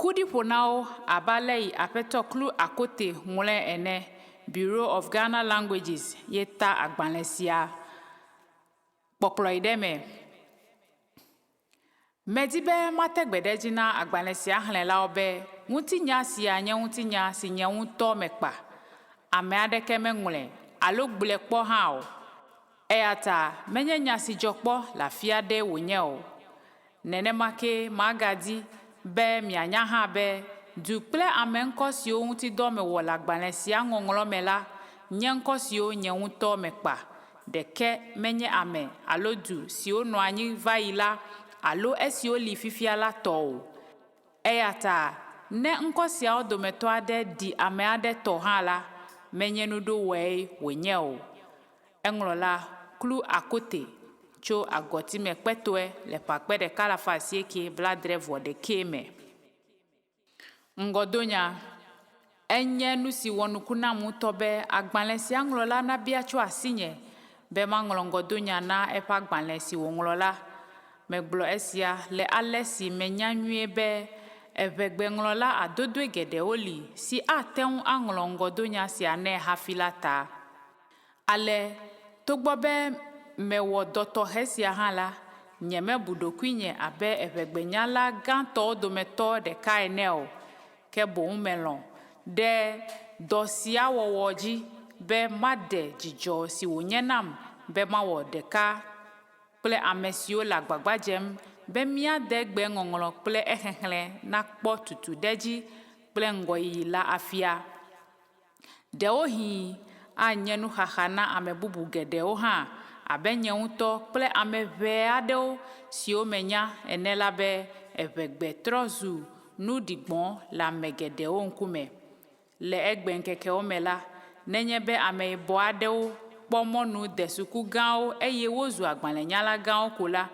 Ku ɖi ƒo na wo abe ale yi Aƒetɔ Klu Akote ŋlɔe ene, Bureau of Ghana Languages ye ta agbalẽ sia. Kpɔkplɔe ɖe eme. Medi be mate gbe ɖe edzi na agbalẽ sia xlẽlawo be ŋutinya sia nye ŋutinya si nye ŋutɔ mekpa. Ame aɖeke meŋlɔe alo gblɔe kpɔ hã o. Eya ta menye nya si dzɔ kpɔ le afi aɖee wònye o. Nenema kee magadi be mianya hã be du kple ame ŋkɔ siwo ŋuti dɔ mewɔ le agbalẽ sia ŋɔŋlɔ me la nye ŋkɔ siwo nye ŋutɔ mekpa. Ɖeke menye ame alo du siwo nɔ anyi va yi la alo esiwo li fifia la tɔ o. Eya ta ne ŋkɔ siawo dometɔ aɖe ɖi ame aɖe tɔ hã la, menye nuɖowɔe wònye o. Eŋlɔla Klu Akote tso Agɔtime Kpetoe le ƒe akpe ɖeka alafa asieke blaadre-vɔ-ɖekɛ me. Ŋgɔdonya, Enye nu si wɔ nuku nam ŋutɔ be agbalẽ sia ŋlɔla nabia tso asinye be maŋlɔ ŋgɔdonya na eƒe agbalẽ si wòŋlɔ la. Megblɔ esia le ale si menya nyuie be Eʋegbeŋlɔla adodoe geɖewo li si ate ŋu aŋlɔ ŋgɔdonya sia nɛ hafi la ta. Ale, togbɔ be mewɔ dɔ tɔxɛ sia hã la, nyemebu ɖokuinye abe Eʋegbenyala gãtɔwo dometɔ ɖeka ene o, ke boŋ melɔ̃ ɖe dɔ sia wɔwɔ dzi be maɖe dzidzɔ si wònye nam be mawɔ ɖeka kple amesiwo le agbagba dzem be míade gbe ŋɔŋlɔ kple exexlẽ nakpɔ tutuɖedzi kple ŋgɔyiyi la afia. Ɖewohĩ anye nuxaxa na ame bubu geɖewo hã abe nye ŋutɔ kple ame ʋɛ aɖewo siwo menya ene la be Eʋegbe trɔ zu nu ɖigbɔ̃ le ame geɖewo ŋkume. Le egbeŋkekewo me la, nenye be ameyibɔ aɖewo kpɔ mɔnu de suku gãwo eye wozu agbalẽnyala gãwo ko la,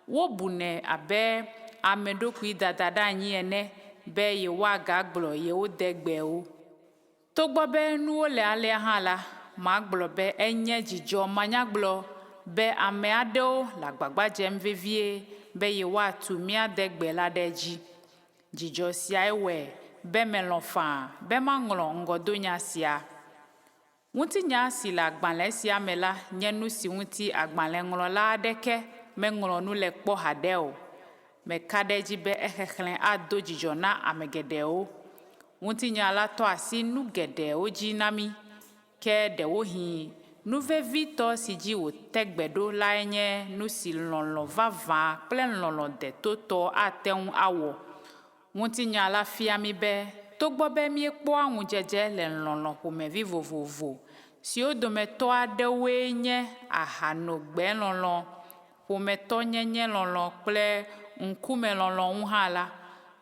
wobunɛ abe ame ɖokui dadaɖeanyi ene be yewoagagblɔ yewo de gbewo. Togbɔ be nuwo le alea hã la, magblɔ be enye dzidzɔ manyagblɔ be ame aɖewo le agbagba dzem vevie be yewoatu mía degbe la ɖe edzi. Dzidzɔ siae wɔe be melɔ̃ faa be maŋlɔ ŋgɔdonya sia. Ŋutinya si le agbalẽ sia me la nye nu si ŋuti agbalẽŋlɔla aɖeke meŋlɔ nu le kpɔ haɖe o. Meka ɖe edzi be exexlẽ ado dzidzɔ na ame geɖewo. Ŋutinya la tɔ asi nu geɖewo dzi na mí, ke ɖewohĩ nu vevitɔ si dzi wòte gbe ɖo lae nye nu si lɔlɔ̃ vavã kple lɔlɔ̃ deto tɔ ate ŋu awɔ. Ŋutinya la fia mí be togbɔ be míekpɔa ŋudzedze le lɔlɔ̃ ƒomevi vovovo siwo dometɔ aɖewoe nye ahanogbelɔlɔ̃, ƒometɔnyenyelɔlɔ̃ kple ŋkumelɔlɔ̃ ŋu hã la,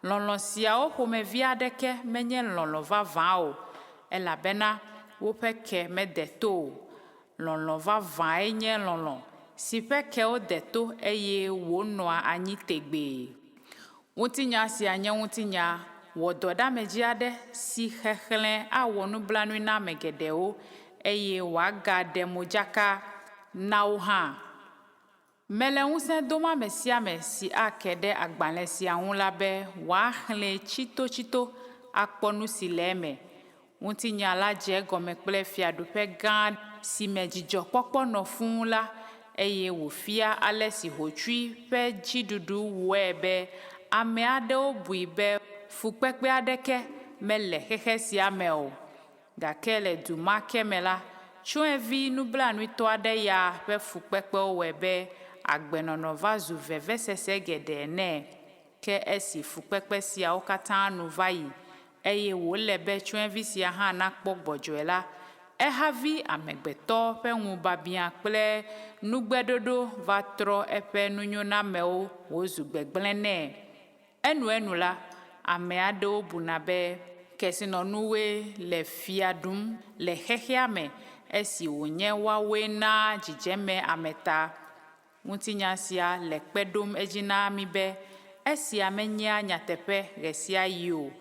lɔlɔ̃ siawo ƒomevi aɖeke menye lɔlɔ̃ vavã o, elabena woƒe ke mede to o. Lɔlɔ̃ vavãe nye lɔlɔ̃ si ƒe kewo de to eye wònɔa anyi tegbee. Ŋutinya sia nye ŋutinya wɔdɔɖeamedzi aɖe si xexlẽ awɔ nublanui na ame geɖewo eye wòagaɖe modzaka na wo hã. Mele ŋusẽ dom ame sia ame si ake ɖe agbalẽ sia ŋu la be wòaxlẽe tsitotsito akpɔ nu si le eme. Ŋutinya la dze egɔme kple fiaɖuƒe gã si me dzidzɔkpɔkpɔ nɔ fũu la, eye wòfia ale si hotsui ƒe dziɖuɖu wɔe be ame aɖewo bui be fukpekpe aɖeke mele xexe sia me o. Gake le du ma ke me la, tsyɔ̃evi nublanuitɔ aɖe ya ƒe fukpekpewo wɔe be agbenɔnɔ va zu vevesese geɖe nɛ. Ke esi fukpekpe siawo katã nu va yi eye wòle be tsyɔ̃evi sia hã nakpɔ gbɔdzɔe la, ehavi amegbetɔ ƒe ŋubiabiã kple nugbeɖoɖo va trɔ eƒe nunyonamewo wòzu gbegblẽ nɛ. Enuenu la, ame aɖewo buna be kesinɔnuwoe le fia ɖum le xexea me esi wònye woawoe naa dzidzeme ame ta. Ŋutinya sia le kpe ɖom edzi na mí be esia menyea nyateƒe ɣesiaɣi o.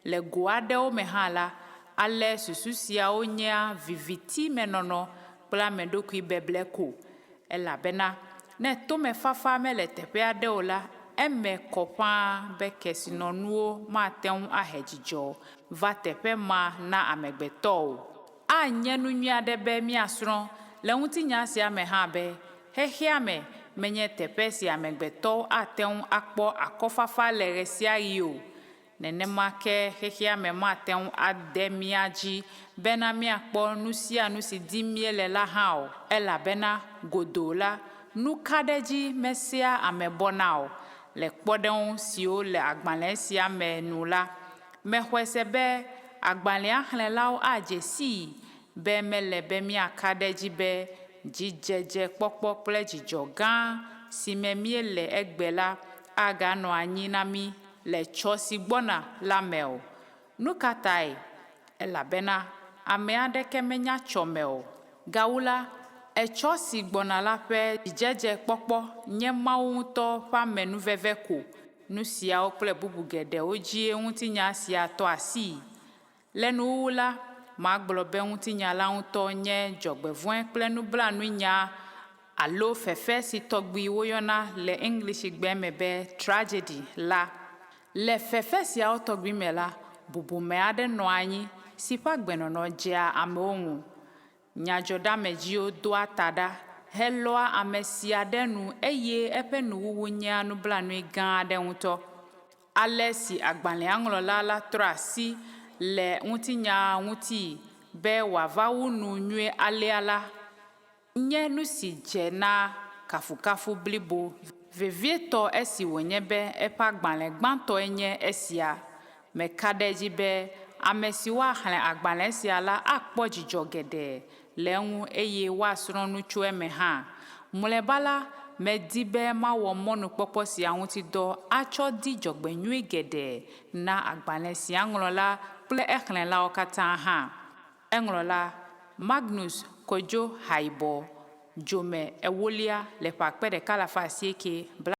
Le go aɖewo me hã la, ale susu siawo nyea vivitimenɔnɔ kple ameɖokuibeble ko. Elabena ne tomefafa mele teƒe aɖe o la, eme kɔ ƒãa be kesinɔnuwo mate ŋu ahe dzidzɔ va teƒe ma na amegbetɔ o. Anye nu nyui aɖe be míasrɔ̃ le ŋutinya sia me hã be, xexea me menye teƒe si amegbetɔwo ate ŋu akpɔ akɔfafa le ɣesiaɣi o. Nenema ke xexea me mate ŋu ade mía dzi bena míakpɔ nu sia nu si dim míele la hã o, elabena godoo la, nukaɖedzi mesea ame bɔna o. Le kpɔɖeŋu siwo le agbalẽ sia me nu la, mexɔe se be agbalẽa xlẽlawo adze sii be mele be míaka ɖe edzi be dzidzedzekpɔkpɔ kple dzidzɔ gã si me míele egbe la aganɔ anyi na mí le tsɔ si gbɔna la me o. Nu ka tae? Elabena ame aɖeke menya tsɔ me o. Gawu la, etsɔ si gbɔna la ƒe dzidzedzekpɔkpɔ nye Mawu ŋutɔ ƒe amenuveve ko. Nu siawo kple bubu geɖewo dzie ŋutinya sia tɔ asii. Le nuwuwu la, magblɔ be ŋutinya la ŋutɔ nye dzɔgbevɔ̃e kple nublanuinya alo fefe si tɔgbi woyɔna le Eŋlisigbe me be tragedy la. Le fefe siawo tɔgbi me la, bubume aɖe nɔa anyi si ƒe agbenɔnɔ dzea amewo ŋu. Nyadzɔɖeamedziwo doa ta ɖa helɔa ame sia ɖe nu eye eƒe nuwuwu nyea nublanui gã aɖe ŋutɔ. Ale si agbalẽa ŋlɔla la trɔ asi le ŋutinyaa ŋutii be wòava wu nu nyuie alea la nye nu si dze na kafukafu blibo, vevietɔ esi wònye be eƒe agbalẽ gbãtɔe nye esia. Meka ɖe edzi be ame siwo axlẽ agbalẽ sia la akpɔ dzidzɔ geɖe le eŋu eye woasrɔ̃ nu tso eme hã. Mlɔeba la, medi be mawɔ mɔnukpɔkpɔ sia ŋuti dɔ atsɔ di dzɔgbenyui geɖe na agbalẽ sia ŋlɔla kple exlẽlawo katã hã. Eŋlɔla, Magnus Kojo Hayibɔ, Dzome ewolia le ƒe akpe ɖeka alafa asieke bla.